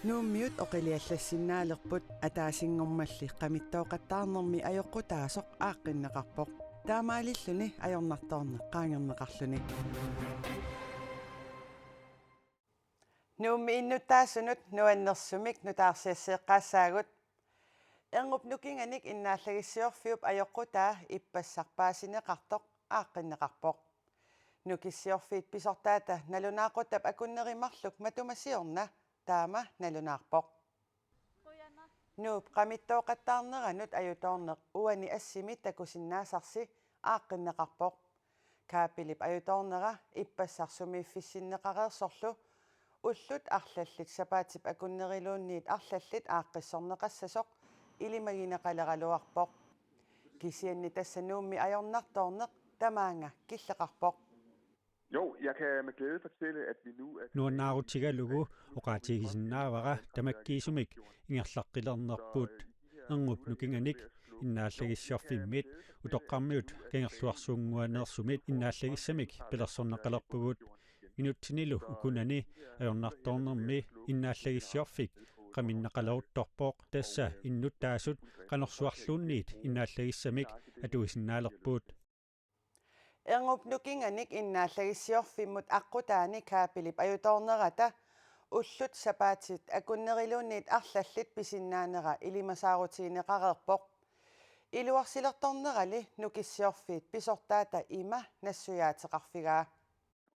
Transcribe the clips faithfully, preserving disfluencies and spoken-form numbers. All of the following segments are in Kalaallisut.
Nuummiut oqiliallassinnaalerput, ataasinngormalli qamittooqattaarnermi ajoqutaasoq aaqqinneqarpoq. Taamaalilluni ajornartoorneq qaangerneqarluni. Nuummi innuttaasunut nuannersumik nutaarsiassiiqqaassaagut. Erngup nukinganik innaallagissiorfiup ajoqutaa ippassaq paasineqartoq aaqqinneqarpoq. Nukissiorfiit pisortaata nalunaaquttap akunneri marluk matuma siorna taama nalunaarpoq. Nuup qamittooqattaarneranut ajutoorneq uani assimi takusinnaasarsi aaqqinneqarpoq. Kabelip ajutoornera ippassaq sumiiffissinneqareersorlu ullut arlallit sapaatip akunneriluunniit arlallit aaqqissorneqassasoq ilimagineqaleraluarpoq. Kisianni tassa Nuummi ajornartoorneq tamaanga killeqarpoq. Jo, jeg kan med glæde fortælle, at vi nu er Nuannaarutigalugu oqaatigisinnaavara tamakkiisumik ingerlaqqilernerput. Erngup nukinganik innaallagissiorfimmit utoqqarmiut kangerluarsuunnguaneersumit innaallagissamik pilersorneqalerpugut. Minutsinilu ukunani ajornartoornermi innaallagissiorfik qaminneqaleruttorpoq, tassa innuttaasut qanorsuarluunniit innaallagissamik atuisinnaalerput. Erngup nukinganik innaallagissiorfimmut aqqutaani kabelip ajutoornerata ullut sapaatit akunneriluunniit arlallit pisinnaanera ilimasaarutigineqareerpoq. Iluarsilertornerali nukissiorfiit pisortaata ima nassujaateqarfigaa.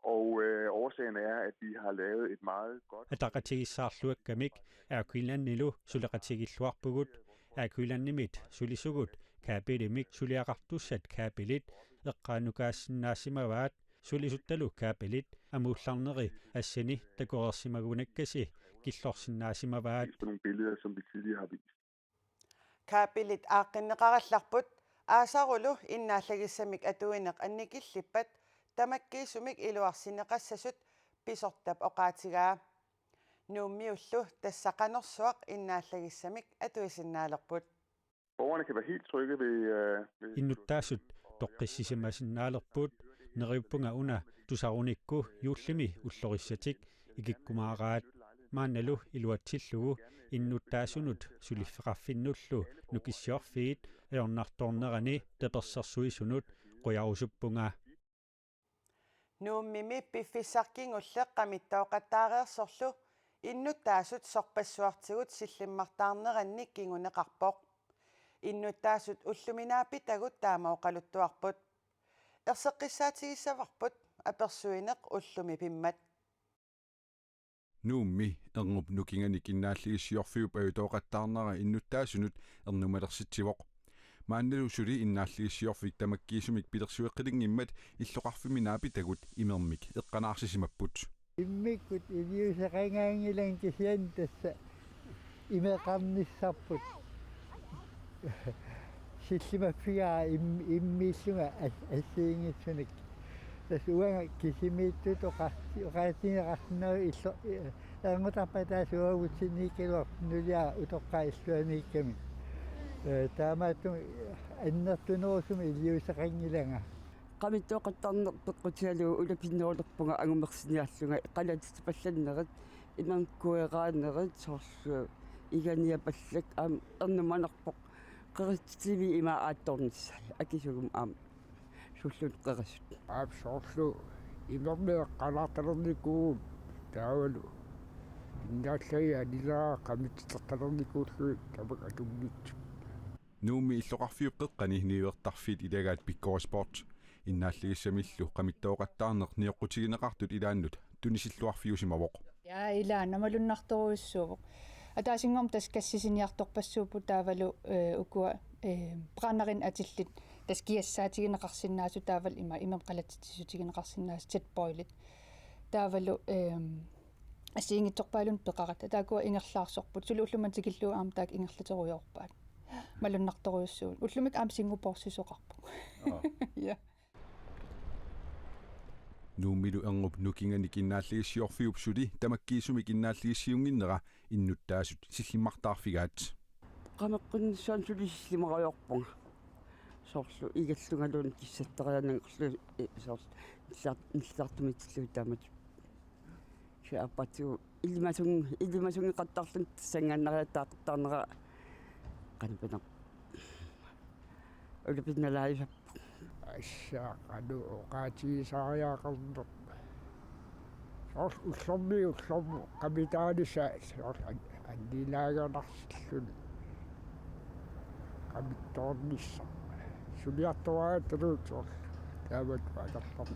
Og øh, årsagen er, at vi har lavet et meget godt Ataqatigiissaarluakkamik Air Greenlandilu suleqatigiilluarpugut. Air Greenlandimit sulisugut kabelimik suliaqartussat kabelit eqqaannukaasinnaasimavaat, sulisuttalu kabelit amuullarneri assini takoreersimagunakkasi killorsinnaasimavaat. På nogle billeder, som vi tidligere har vist. Kabelit aaqqinneqarallarput, aasarulu innaallagissamik atuineq annikillippat tamakkiisumik iluarsineqassasut, pisortap oqaatigaa. Nuummiullu tassa qanorsuaq innaallagissamik atuisinnaalerput. Borgerne kan være helt trygge ved, øh, ved Innuttaasut toqqissisimasinnaalerput. Neriuppunga una tusarunikku juullimi ullorissatik ikikkumaaraat. Maannalu iluatsillugu innuttaasunut suliffeqarfinnullu nukissiorfiit ajornartoornerani tapersersuisunut qujarusuppunga. Nuummimi piffissaq kingulleq qamittooqattaareersorlu innuttaasut sorpassuartigut sillimmartaarnerannik kinguneqarpoq. Innuttaasut ullumi naapitagut taama oqaluttuarput. Erseqqissaatigissavarput apersuineq ullumi pimmat. Nuummi erngup nukinganik innaallagissiorfiup ajutooqattaarnera innuttaasunut ernumalersitsivoq. Maannalu suli innaallagissiorfik tamakkiisumik pilersueqqilinngimmat illoqarfimmi naapitagut imermik eqqanaarsisimapput. Immikkut iliuuseqangaanngilanga kisianni tassa imeqarnissarput. Sillimaffigaa im-, immiillunga as-, assigiinngitsunik. Tassa uanga kisimiittut oqarti-, oqaatigineqarsinnaavoq illo-, eh, erngutarpata tassa uagutsinnut ikiluarput nuliara utoqqaat illuaniikkami. Eh, taamaattumik annertunerusumik iliuuseqanngilanga. Qamittooqattaarneq peqqutigalugu ulapinnerulerpunga angumersiniarlunga, qalatitsipallanerit, imermik kueraanerit, soorlu iganiapallak aamma ernumanarpoq. Qeritsivik ima aattornissai akisugumik aamma suulluunniit qerisut. Aap, soorlu imermik eqqaalaartalernikuuvugut taavalu innaallagiaq anilaa qamitsilertalernikuullugit tamakku atunngitsut. Nuummi illoqarfiup qeqqani niuertarfiit ilagaat Pikkori Sport. Innaallagissamillu qamittooqattaarneq nioqqutigineqartut ilaannut tunisilluarfiusimavoq. Ja, ilaanni malunnartorujussuuvoq. Ataasinngormat tassa gassisiniartorpassuupput taavalu, eh, ukua, eh, brænderinik atillit tassa kiassaatigineqarsinnaasut taavalu ima, imermik qalatitsissutigineqarsinnaasut jetboilit. Taavalu, eh, assigiinngitsorpaalunnik peqaratta. Taakkua ingerlaarsorput. Suli ullumimut tikillugu aamma taakku ingerlaterujoorpaat. Malunnartorujussuuvoq. Ullumikkut aamma Singapore sisoqarpoq. Aa. Ja. Nuummilu erngup nukinganik innaallagissiorfiup suli tamakkiisumik innaallagissiunnginnera innuttaasut sillimmartaarfigaat. Qameqqunnissaanut suli sillimariarpunga. Soorlu igallungaluunniit kissattariaannanngorlugu, eh, soorlu nillar-, nillartumitillugit taamatut. Aappaatigut ilimasun-, ilimasunngikkaluarluni tassanngaannarluni taaqqittaarnera qanipinaq. Ulapinnalaajusarpoq. Assaaqalu oqaatigisariaqarneq. Soorlu ullormiit ullormut qamitaanissaq soorlu an-, annilaanganarsillugu qamittoornissaq. Suliartoraangattaluunniit soorlu taamatut atorlugu.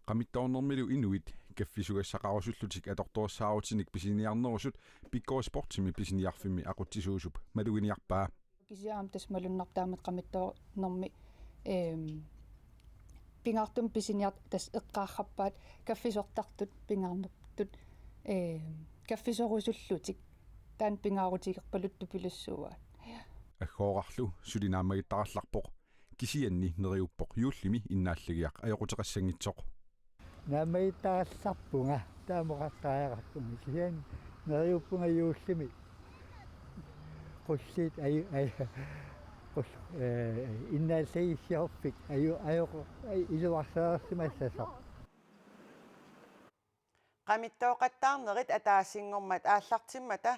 Qamittoornermilu inuit kaffisugassaqarusullutik atortorissaarutinik pisiniarnerusut Pikkori Sportimi pisiniarfimmi aqutsisuusup maluginiarpaa. Kisianni aamma tassa malunnarpoq taamatut qamittoornermi, ehm, pingaartumik pisiniartut tassa eqqaarrappaat kaffisortartut pingaarnertut, ehm, kaffisorusullutik. Taanna pingaarutigerpaluttupilussuuaat. Aggoorarlu suli naammagittarallarpoq. Kisianni neriuppoq juullimi innaallagiaq ajoquteqassanngitsoq. Naammagittaallarpunga, taama oqartariaqarpunga, kisianni neriuppunga juullimi. Qulliit aju-, aju-, qul-, eh, innaallagissiorfik aju-, ajoqu-, aju-, iluarsaarsimassasoq. Qamittooqattaarnerit ataasinngormat aallartimmata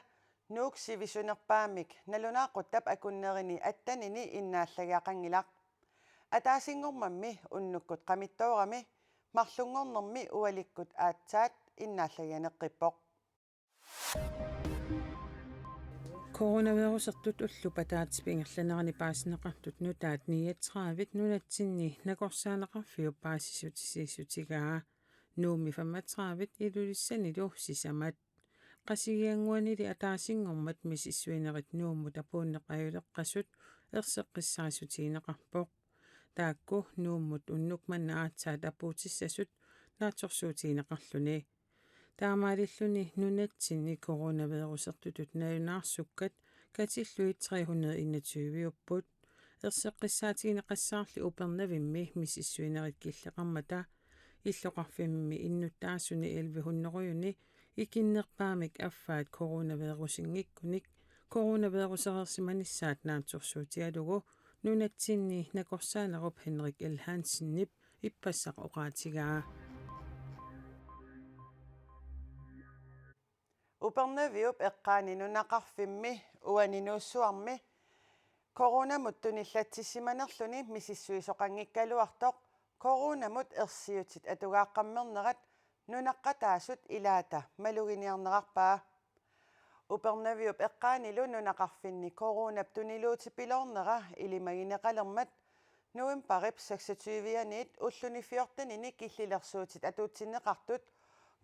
Nuuk sivisunerpaamik nalunaaquttap akunnerini attenini innaallagiaqanngilaq. Ataasinngormammi unnukkut qamittoorami marlunngornermi ualikkut aatsaat innaallagianeqqippoq. Coronavirusertut ullut pataatip ingerlanerani paasineqartut nutaat niogtredive nunatsinni nakorsaaneqarfiup paasissutissiissutigaa. Nuummi femogtredive, Ilulissanilu sisamat. Qasigiannguanili ataasinngormat misissuinerit Nuummut apuunneq ajuleqqasut erseqqissaassutigineqarpoq. Taakku Nuummut unnuk manna aatsaat apuutissasut naatsorsuutigineqarluni. Taamaalilluni nunatsinni coronavirusertutut nalunaarsukkat katillugit tre hundrede enogtyve-upput. Erseqqissaatigineqassaarli Upernavimmi misissuinerit killeqarmata illoqarfimmi innuttaasuni elleve hundrede-ni ikinnerpaamik affaat coronavirusinngikkunik coronavirusereersimanissaat naatsorsuutigalugu nunatsinni nakorsaanerup Henrik L. Hansenip ippassaq oqaatigaa. Upernaviup eqqaani nunaqarfimmi uani Nuussuarmi coronamut tunillatsissimanerluni misissuisoqanngikkaluartoq coronamut ersiutit atugaaqqammernerat nunaqqataasut ilaata maluginiarnerarpaa. Upernaviup eqqaanilu nunaqarfinni coronap tuniluutipiloornera ilimagineqalermat novembarip seksogtyve-aniit ulluni fjortenini killilersuutit atuutsinneqartut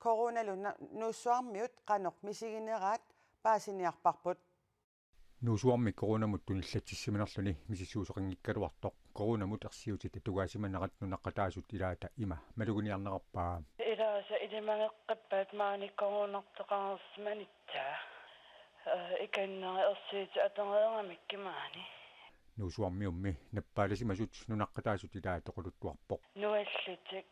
coronalu na-, Nuussuarmiut qanoq misigineraat paasiniarparput. Nuussuarmi coronamut tunillatsissimanerluni misissuisoqanngikkaluartoq coronamut ersiutit atugaasimanerat nunaqqataasut ilaata ima maluginiarnerarpaa. Ilaasa ilimageqqippaat maani coronartoqareersimanissaa, eh, ikinnerit ersiutit atoreeramikku maani. Nuussuarmiummi nappaalasimasut nunaqqataasut ilaat oqaluttuarpoq. Nuallutik,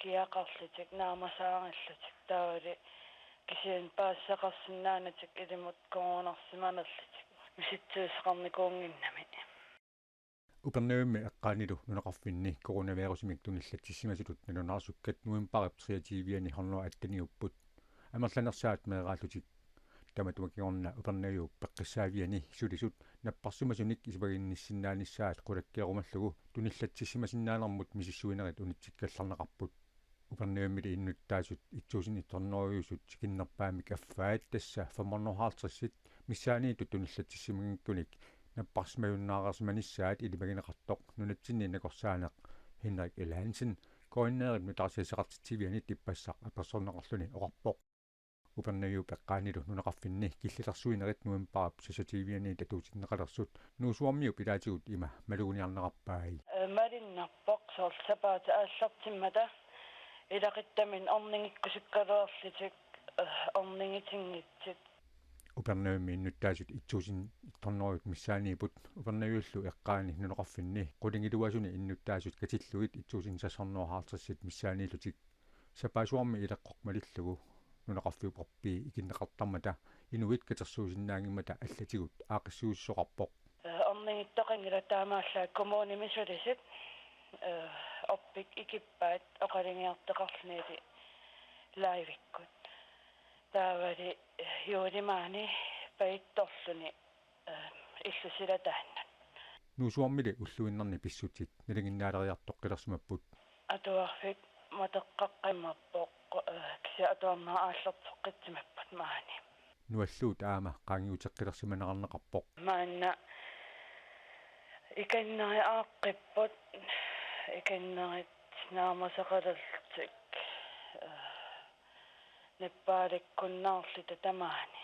kiaqarlutik, naamasaarallutik taavalu kisianni paasisaqarsinnaanatik ilimut coronarsimanerlutik misissuisoqarnikuunnginnami. Upernavimmi eqqaanilu nunaqarfinni coronavirusimik tunillatsissimasutut nalunaarsukkat novembarip treogtyve-ani hundrede og atten-iupput. Amerlanersaat meeraallutik. Tamatuma kingorna Upernaviup peqqissaaviani sulisut napparsimasunik isumaginnissinnaanissaat qulakkeerumallugu tunillatsissimasinnaanermut misissuinerit unitsikkallarneqarput. Upernavimmilu innuttaasut et tusind et hundrede-usut ikinnerpaamik affaat, tassa fem hundrede og halvtreds missaaniittut tunillatsissimanngikkunik napparsimajunnaareersimanissaat ilimagineqartoq nunatsinni nakorsaaneq Henrik L. Hansen K N R-ip nutaarsiassaqartitsivianit ippassaq apersorneqarluni oqarpoq. Upernaviup eqqaanilu nunaqarfinni killilersuinerit novembarip seksogtyve-aniit atuutsinneqalersut Nuussuarmiup ilaatigut ima maluginiarnerarpai. Eh, malinnaavoq soorlu sapaatip aallartimmata ilaquttaminni ornigikkusukkaluarlutik, eh, ornigitinngitsut. Upernavimmi innuttaasut et tusind et hundrede missaaniipput. Upernaviullu eqqaani nunaqarfinni qulingiluasuni innuttaasut katillugit et tusind seks hundrede og halvtreds missaaniillutik. Sapaassuarmi ileqqoq malillugu nunaqarfiup orpii ikinneqartarmata inuit katersuusinnaanngimmata allatigut aaqqissuussisoqarpoq. Eh, ornigittoqanngilaq taamaallaat kommunimi sulisut, eh, orpik ikippaat oqalugiartoqarluni ilaa livekkut. Taavali juulimaani pajuttorluni, eh, illusilataannut. Nuussuarmili ulluinnarni pissutsit nalinginnaaleriartoqqilersimappugut. Atuarfik mateqqaqqammerpoq, eh, kisianni atuarnera aallerteqqitsimapput maani. Nualluut aamma qaangiuteqqilersimanerarneqarpoq. Maanna ikannerit aaqqipput, ikannerit naamasaqalerlutik, eh, nappaalikkunnaarluta tamaani.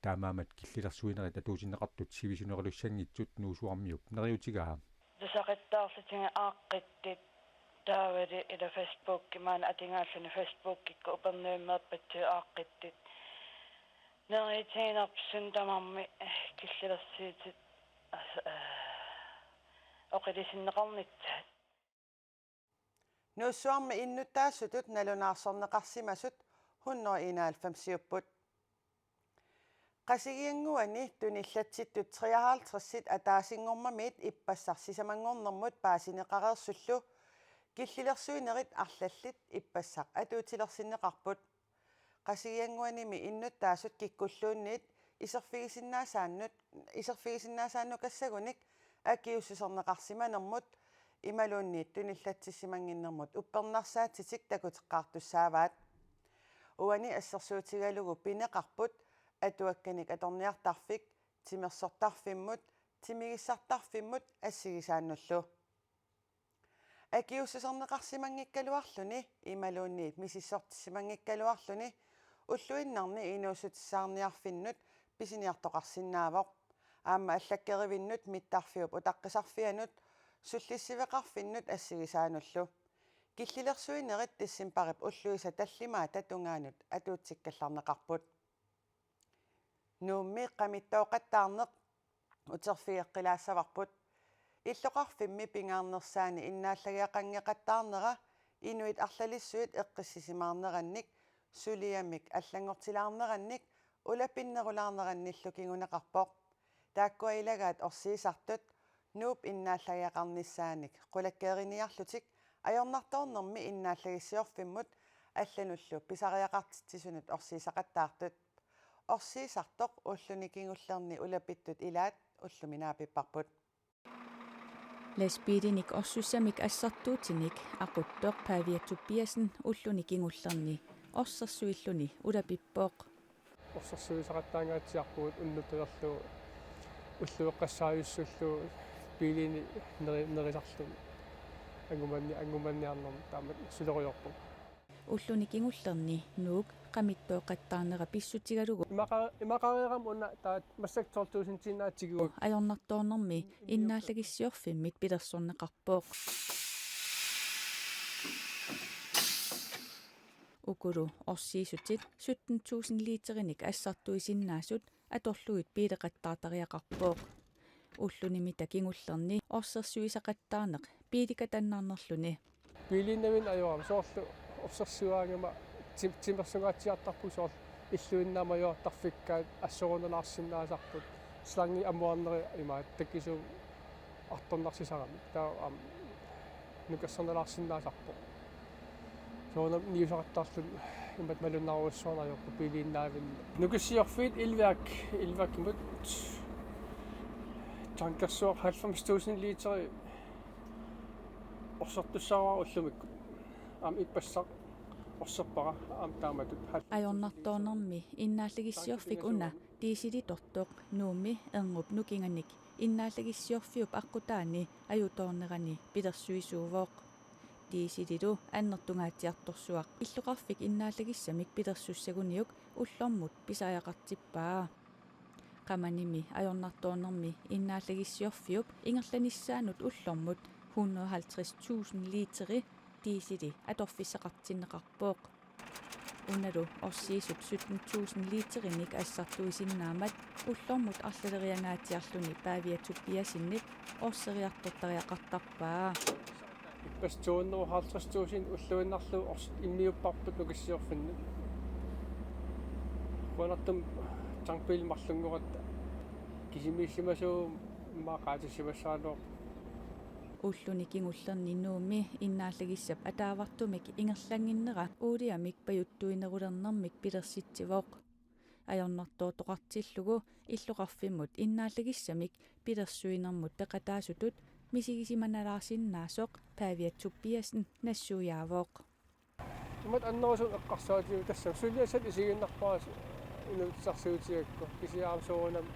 Taamaammat killilersuinerit atuutinneqartut sivisunerulissanngitsut Nuussuarmiup neriutigaa. Tusaqattaarlutigit aaqqittut, taavali ila Facebooki maani atugaalluni Facebookikkut Upernavimmeerpassuit aaqqittut. Neriuutiginerput suna tamarmi killilersuutit, as-, eh, oqilisinneqarnissaat. Nuussuarmi innuttaasutut nalunaarsorneqarsimasut hundrede enoghalvfemsiupput. Qasigiannguani tunillatsittut treoghalvtredsit ataasinngormamiit ippassaq sisamanngornermut paasineqareersullu killilersuinerit arlallit ippassaq atuutilersinneqarput. Qasigiannguanimi innuttaasut kikkulluunniit iserfigisinnaasaannut, iserfigisinnaasaannukassagunik akiuussuserneqarsimanermut imaluunniit tunillatsissimannginnermut uppernarsaatitik takuteqqaartussaavaat. Uani assersuutigalugu pineqarput atuakkanik atorniartarfik, timersortarfimmut, timigissartarfimmut assigisaannullu. Akiuussuserneqarsimanngikkaluarluni imaluunniit misissortissimanngikkaluarluni ulluinnarni inuussutissaarniarfinnut pisiniartoqarsinnaavoq. Aamma allakkerivinnut mittarfiup utaqqisarfianut sullissiveqarfinnut assigisaanullu. Killilersuinerit decembarip ulluisa tallimaata tungaanut atuutsikkallarneqarput. Nuummi qamittooqattaarneq uterfigeqqilaassavarput. Illoqarfimmi pingaarnersaani innaallageeqanngikkattaarnera inuit arlalissuit eqqissisimaarnerannik, suliamik allanngortilaarnerannik, ulapinnerulaarnerannillu kinguneqarpoq. Taakkua ilagaat orsiisartut Nuup innaallageeqarnissaanik qulakkeeriniarlutik ajornartoornermi innaallagissiorfimmut allanullu pisariaqartitsisunut orsiisaqattaartut. Orsiisartoq ulluni kingullerni ulapittut ilaat ullumi naapipparput. Lastbiilinik orsussamik assartuutinik aquttoq Pavia Tobiassen ulluni kingullerni orsersuilluni ulapippoq. Orsersuisaqattaangaatsiarpugut unnuttalerlu ullueqqassaajussullu biilini neri-, nerisarluni. Angumanni-, angumanniarnermi taamatut sulerujoorpugut. Ulluni kingullerni Nuuk qamittooqattaarnera pissutigalugu Imaqa-, imaqareerama una taava massakkut tolv tusindiinnaat tiguakka. Ajornartoornermi innaallagissiorfimmit pilersorneqarpoq. Ukulu orsiissutit sytten tusind literinik assartuisinnaasut atorlugit biileqattaartariaqarpoq. Ullunimita kingullerni orsersuisaqattaarneq biilikatannarnerluni. Biiliinnavinnut ajorama soorlu orsersuaangama tim-, timersungaatsiartarpugut soorlu illuinnaat majuartarfikkaat assorunalaarsinnaasarput slangi amuarneri imaattakisuu artornarsisaramik. Taava aamma nukersornalaarsinnaasarpoq. Soorunami niusaqattaarluni imatut malunnarujussuarneq ajorpoq biiliinnaavinnut. Nukissiorfiit Elværk, Elværkimut tankersuaq halvfems tusind literi orsertussaavara ullumikkut. Aamma ippassaq orserpara aamma taamatut. Ajornartoornermi innaallagissiorfik una dieselitortoq Nuummi erngup nukinganik innaallagissiorfiup aqqutaani ajutoornerani pilersuisuuvoq. Dieselilu annertungaatsiartorsuaq illoqarfik innaallagissamik pilersussaguniuk ullormut pisariaqartippaa. Qamanimi ajornartoornermi innaallagissiorfiup ingerlanissaanut ullormut hundrede halvtreds tusind literi dieseli atorfissaqartinneqarpoq. Unalu orsiisut sytten tusind literinik assartuisinnaammat ullormut arlaleriangaatsiarluni Pavia Tobiassenip orseriartortariaqartarpaa. Ippassaq to hundrede og halvtreds tusind ulluinnarlugu ors-, immiupparput nukissiorfinnut. Qujanartumik tankbiili marlunngoratta kisimiissimasuuguma immaqa qaatissimassagaluarpoq. Ulluni kingullerni Nuummi innaallagissap ataavartumik ingerlannginnera uuliamik pajuttuinerulernermik pilersitsivoq. Ajornartoortoqartillugu illoqarfimmut innaallagissamik pilersuinermut peqataasutut misigisimanalaarsinnaasoq Pavia Tobiassen nassuiaavoq. Imatut annerusumik eqqarsaatigaara tassami suliassat isigiinnarpara inuussutissarsiutigigakku, kisianni aamma soorunami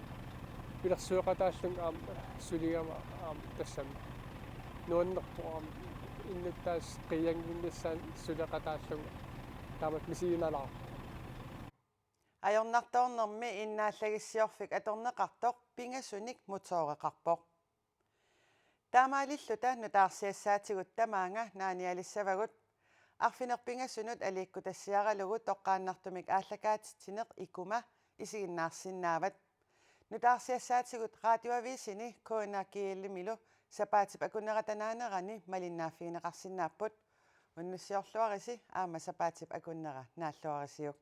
pilersueqataallunga aamma suligama aamma tassami nuannerpoq aamma innuttaasut qiiannginnissaannut suleqataallunga taamatut misiginalaarpoq. Ajornartoornermi innaallagissiorfik atorneqartoq pingasunik motooreqarpoq. Taamaalilluta nutaarsiassaatigut tamaanga naanialissavagut. Arfineq-pingasunut aliikkutassiaralugu toqqaannartumik aallakaatitsineq ikuma isiginnaarsinnaavat. Nutaarsiassaatigut Radioavisini K N R G L-imilu sapaatip akunnerata naanerani malinnaaffigineqarsinnaapput. Unnussiorluarisi aamma sapaatip akunnera naalluarisiuk.